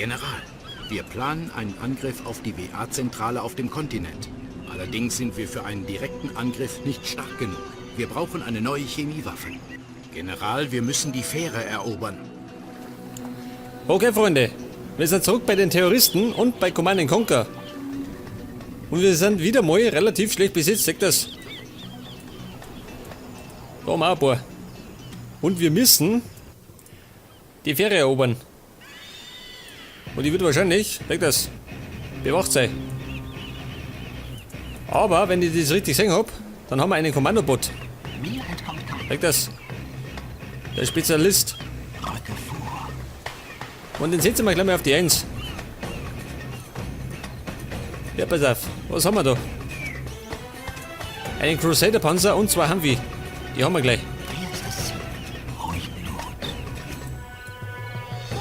General, wir planen einen Angriff auf die WA-Zentrale auf dem Kontinent. Allerdings sind wir für einen direkten Angriff nicht stark genug. Wir brauchen eine neue Chemiewaffe. General, wir müssen die Fähre erobern. Okay, Freunde, wir sind zurück bei den Terroristen und bei Command & Conquer. Und wir sind wieder mal relativ schlecht besetzt, seht das? Da haben wir auch ein paar. Und wir müssen die Fähre erobern. Und die wird wahrscheinlich, seht das, bewacht sein. Aber wenn ich das richtig gesehen hab, dann haben wir einen Kommandobot. Mir entkommt keiner. Seht das? Der Spezialist. Rücke vor. Und den setzen wir gleich mal auf die 1. Ja, pass auf. Was haben wir da? Einen Crusader-Panzer und zwei Humvee. Die haben wir gleich. Wer ist das Ziel? Ruhig Blut.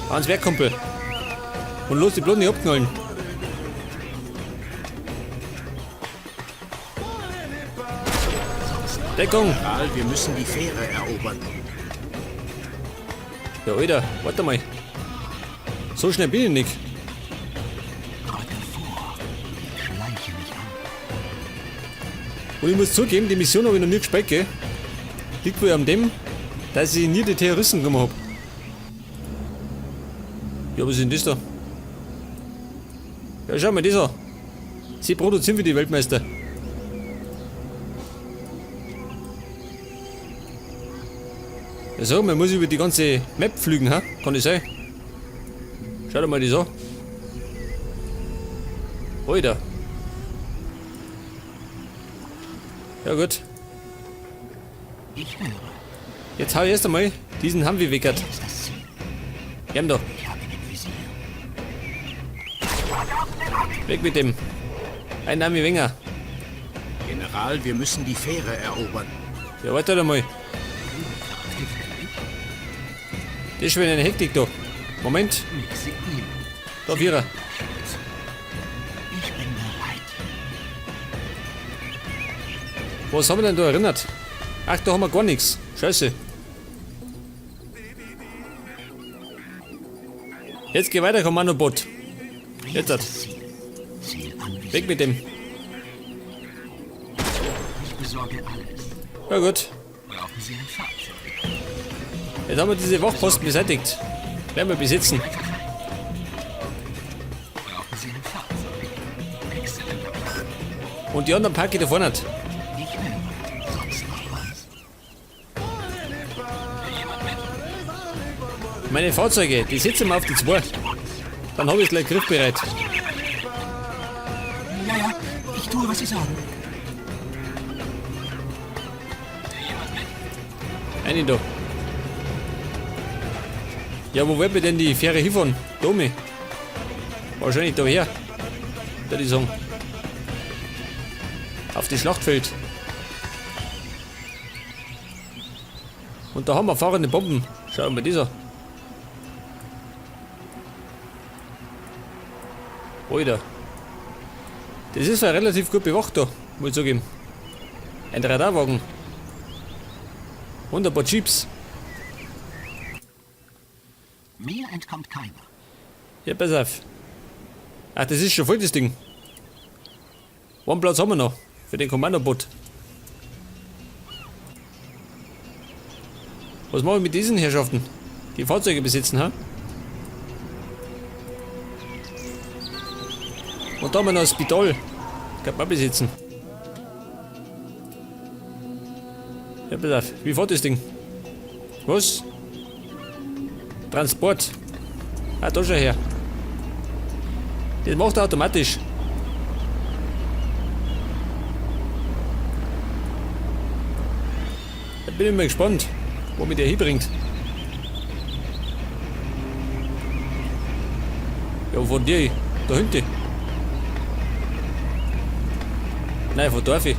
Ans Werk, Kumpel. Und los, die Blut nicht abknallen. Deckung! General, wir müssen die Fähre erobern. Ja, Alter, warte mal. So schnell bin ich nicht. Rücke vor. Ich schleiche mich an. Und ich muss zugeben, die Mission habe ich noch nie gespielt, gell? Liegt wohl an dem, dass ich nie die Terroristen genommen hab. Ja, was ist denn das da? Ja, schau mal das an. Sie produzieren für die Weltmeister. Ja, so, man muss über die ganze Map flügen, ha? Kann das sein? Schau dir mal das an. Alter. Ja gut. Ich höre. Jetzt hau ich erst einmal diesen Humvee weg. Wer ist das Ziel? Gern da. Ich habe ihn im Visier. Weg mit dem. Ein Humvee weniger. General, wir müssen die Fähre erobern. Ja, warte mal. Das ist schon wieder eine Hektik da. Moment. Mixe ihm. Da, Vierer. Ich bin bereit. Was haben wir denn da erinnert? Ach, da haben wir gar nichts. Scheiße. Jetzt geh weiter, Kommandobot. Wer Jetzt ist hat. das Ziel? Ziel anvisiert. Weg mit dem. Ich besorge alles. Ja gut. Brauchen Sie ein Fahrzeug? Jetzt haben wir diese Wachposten beseitigt. Werden wir besitzen. Einfach rein. Brauchen Sie ein Fahrzeug? Exzellenter Plan. Und die anderen packe ich da vorne nicht. Ich höre. Sonst noch was? Jemand mit? Meine Fahrzeuge, die setzen wir auf die 2. Dann hab ich's gleich griffbereit. Ja, ja, ich tue, was Sie sagen. Eine da. Ja, wo wird mir denn die Fähre hinfahren? Domi. Wahrscheinlich daher. Würde ich sagen. Auf das Schlachtfeld. Und da haben wir fahrende Bomben. Schauen wir das an. Alter. Das ist ja relativ gut bewacht da, muss ich zugeben. Ein Radarwagen. Und ein paar Jeeps. Mir entkommt keiner. Ja, pass auf. Ach, das ist schon voll, das Ding. Einen Platz haben wir noch. Für den Kommandobot. Was machen wir mit diesen Herrschaften? Die Fahrzeuge besitzen, ha? Und da haben wir noch ein Spital. Kann man besitzen. Ja, pass auf. Wie fährt das Ding? Was? Transport. Ah, da schon her. Das macht er automatisch. Da bin ich mal gespannt, wo mich der hinbringt. Ja, von dir, da hinten. Nein, von Dorfi.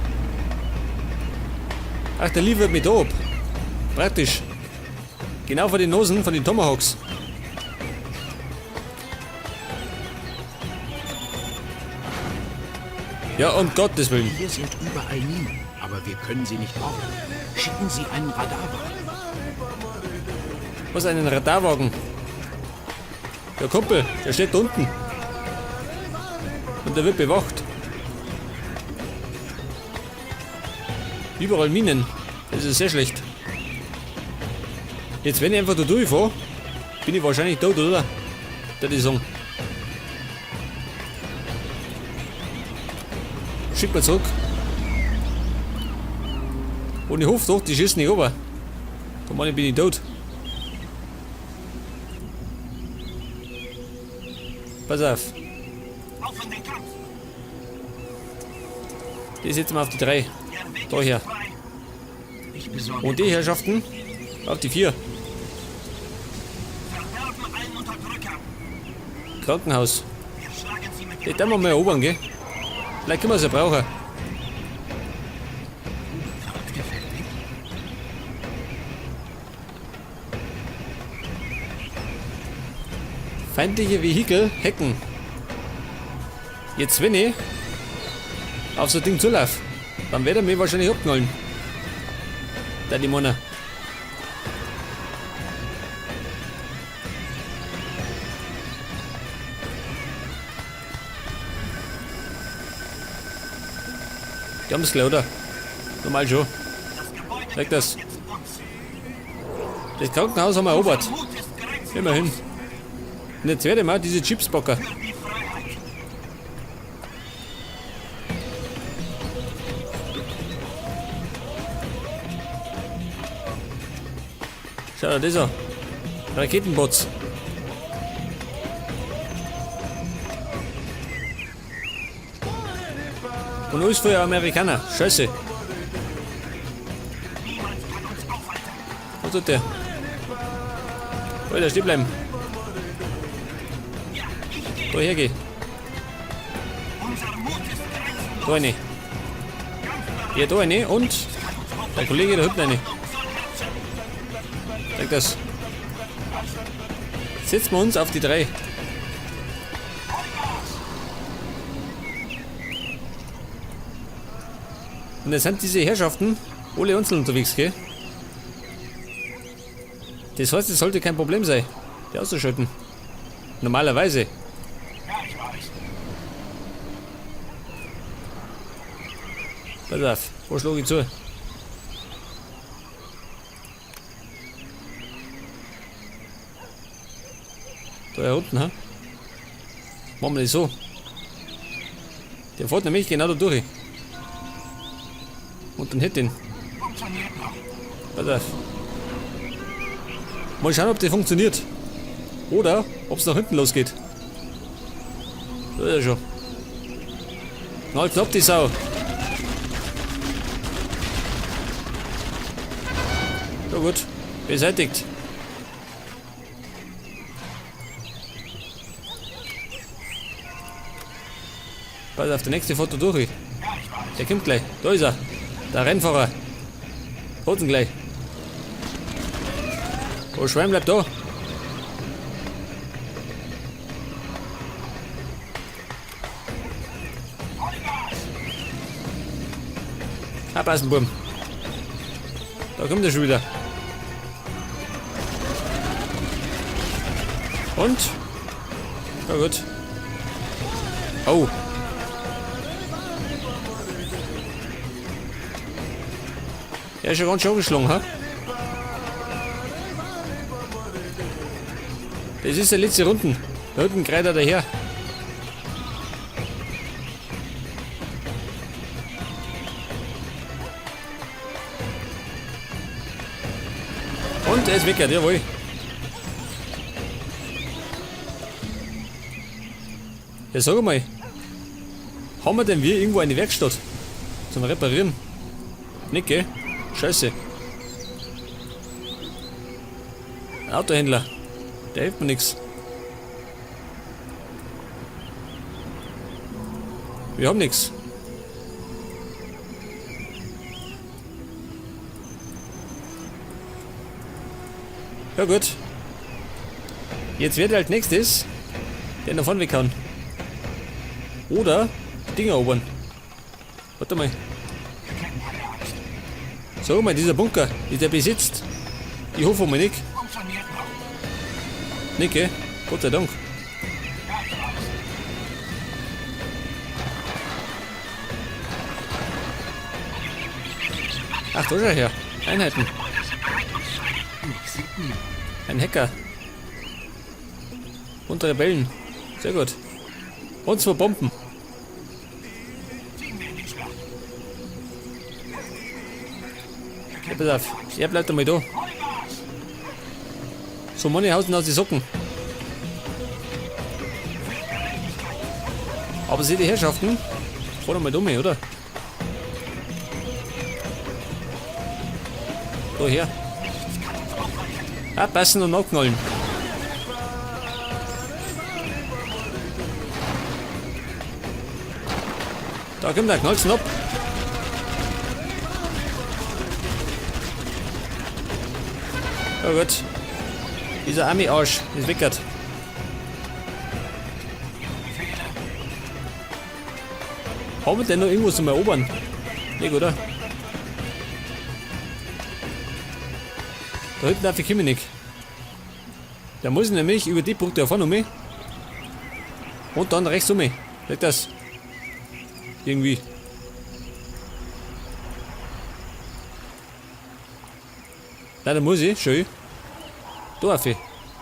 Ach, der liefert mich da ab. Praktisch. Genau vor den Nosen von den Tomahawks. Ja, um Gottes Willen. Hier sind überall Minen, aber wir können sie nicht orten. Schicken Sie einen Radarwagen. Was, einen Radarwagen? Der Kumpel, der steht da unten. Und der wird bewacht. Überall Minen. Das ist sehr schlecht. Jetzt, wenn ich einfach da durchfahre, bin ich wahrscheinlich tot, oder? Das ist so. Schick mal zurück. Und ich hoffe doch, die schießen nicht runter. Da meine ich, bin ich tot. Pass auf. Auf in den Kampf! Die setzen wir auf die 3. Der Weg Da her. ist frei. Ich besorge Und die Herrschaften auf die 4. Verderben allen Unterdrückern. Krankenhaus. Wir schlagen sie mit Die tun wir mal erobern, gell? Vielleicht können wir es ja brauchen. Fahrt gefällt mir. Feindliche Vehikel hacken. Jetzt, wenn ich auf so ein Ding zulaufe, dann wird er mich wahrscheinlich abknallen. Da die Männer. Die haben's gleich, oder? Normal schon. Das Gebäude Weg das. gehört jetzt uns. Das Krankenhaus haben wir erobert. Unser Mut ist grenzenlos. Immerhin. Und jetzt werde ich mal diese Chips packen. Für die Freiheit. Schau dir das an. Raketenbots. Und alles für Amerikaner. Scheiße. Niemand kann uns aufhalten. Was tut der? Alter, stehen bleiben. Ja, ich gehe. Da hergeh. Unser Mut ist grenzenlos. Da rein. Ja, da rein. Und der Kollege da hinten rein. Sag das. Setzen wir uns auf die 3. Und jetzt sind diese Herrschaften alle einzeln unterwegs, gell? Das heißt, es sollte kein Problem sein, die auszuschalten. Normalerweise. Ja, ich weiß. Pass auf, wo schlage ich zu? Da hier unten, ha? Machen wir das so. Der fährt nämlich genau da durch. Und dann hätte ihn. Funktioniert noch. Pass auf. Mal schauen, ob das funktioniert. Oder ob's nach hinten losgeht. Da ist er schon. Knallt's ab, die Sau. So gut. Beseitigt. Pass auf, der nächste fährt da durch. Der kommt gleich. Da ist er. Der Rennfahrer. Holt ihn gleich. Oh, Schwein bleibt da. Abpassen, Burm. Da kommt er schon wieder. Und? Na gut. Oh. Der ist schon ganz schön angeschlagen, ha? Das ist der letzte Runden. Da hinten kreiert er daher. Und er ist weg, jawohl. Ja, sag mal. Haben wir denn wir irgendwo eine Werkstatt? Zum Reparieren? Nicht, gell? Scheiße. Ein Autohändler. Der hilft mir nix. Wir haben nix. Ja gut. Jetzt wird halt nächstes der nach vorne weghauen. Oder Ding erobern. Warte mal. Sag mal, dieser Bunker, ist der besetzt? Ich hoffe mal nicht. Funktioniert noch. Nicht, gell? Gott sei Dank. Ach, da schau her. Einheiten. Ein Hacker. Und Rebellen. Sehr gut. Und 2 Bomben. Ja, pass auf. Er bleibt einmal da. So, meine hausen aus die Socken. Aber sie die Herrschaften fahren einmal dumme, oder? Da her. Abpassen und nachknallen. Da kommt der, knallt's ihn ab. Ja gut. Dieser Army-Arsch ist weckert. Haben wir denn noch irgendwas zum Erobern? Nicht, oder? Da hinten darf ich kommen nicht. Da muss ich nämlich über die Brücke da vorne um. Und dann rechts um. Legt das. Irgendwie. Nein, da muss ich. Schön. Da auf.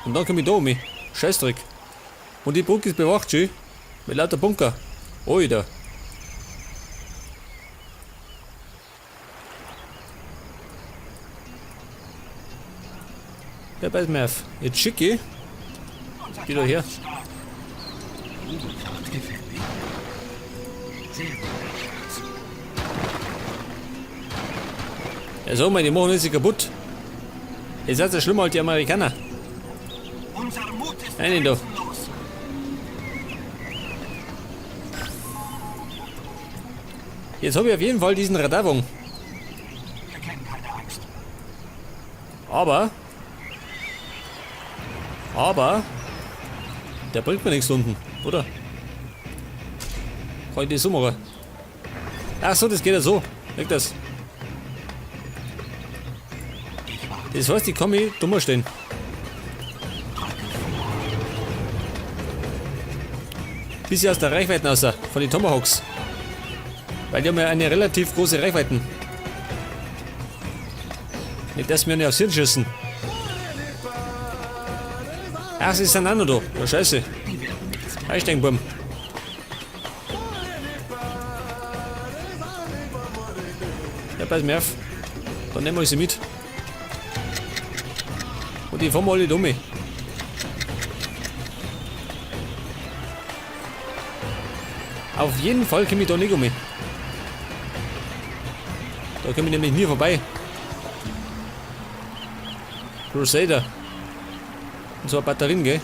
Und dann komm ich da um. Scheißdreck. Und die Brücke ist bewacht, schön. Mit lauter Bunker. Alter. Ja, pass mir auf. Jetzt schicke ich die da her. Ja, sag mal, die machen uns kaputt. Ihr seid ja schlimmer als die Amerikaner. Nein, da. Jetzt hab ich auf jeden Fall diesen Radarwagen. Aber der bringt mir nichts unten, oder? Kann ich das so machen? Ach so, das geht ja so. Leg das. Das heißt, ich kann mich dummer stehen. Bisschen aus der Reichweite raus, von den Tomahawks. Weil die haben ja eine relativ große Reichweite. Nicht, dass wir nicht aufs Hirn schießen. Ach, sie sind auch noch da. Ja, scheiße. Einsteigen, Buben. Ja, pass mir auf. Dann nehmen wir sie mit. Und die fahren wir alle dumme. Auf jeden Fall komme ich da nicht um. Da komme ich nämlich nie vorbei. Crusader. Und so eine Batterien, gell?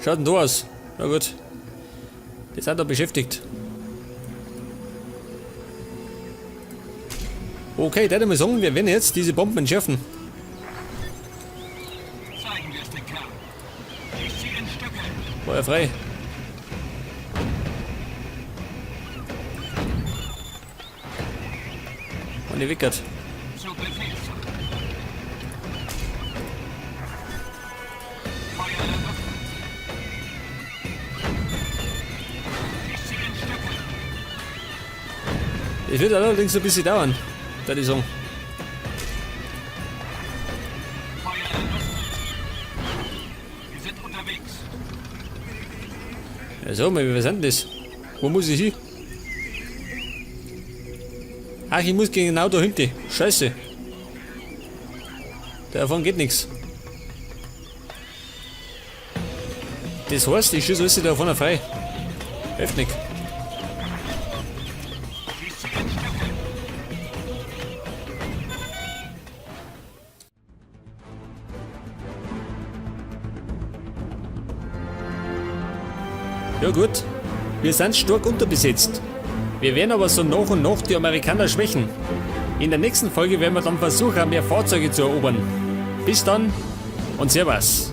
Schaut denn da aus? Na gut. Die sind da beschäftigt. Okay, da würde ich mal sagen, wir werden jetzt diese Bomben entschärfen. Zeigen wir es den Kerl. Ich zieh in Stücke. Feuer frei. Und die wickert. Zu Befehl, Sir. Feuer eröffnet. Ich zieh in Stücke. Es wird allerdings ein bisschen dauern, da die sagen. Feuer eröffnet. Wir sind unterwegs. Ja, sag mal, wie sind denn das? Wo muss ich hin? Ach, ich muss genau da hinten. Scheiße. Davon geht nix. Das heißt, ich schieße alles da vorne frei. Hilft nicht. Ja gut, wir sind stark unterbesetzt. Wir werden aber so nach und nach die Amerikaner schwächen. In der nächsten Folge werden wir dann versuchen, mehr Fahrzeuge zu erobern. Bis dann und Servus.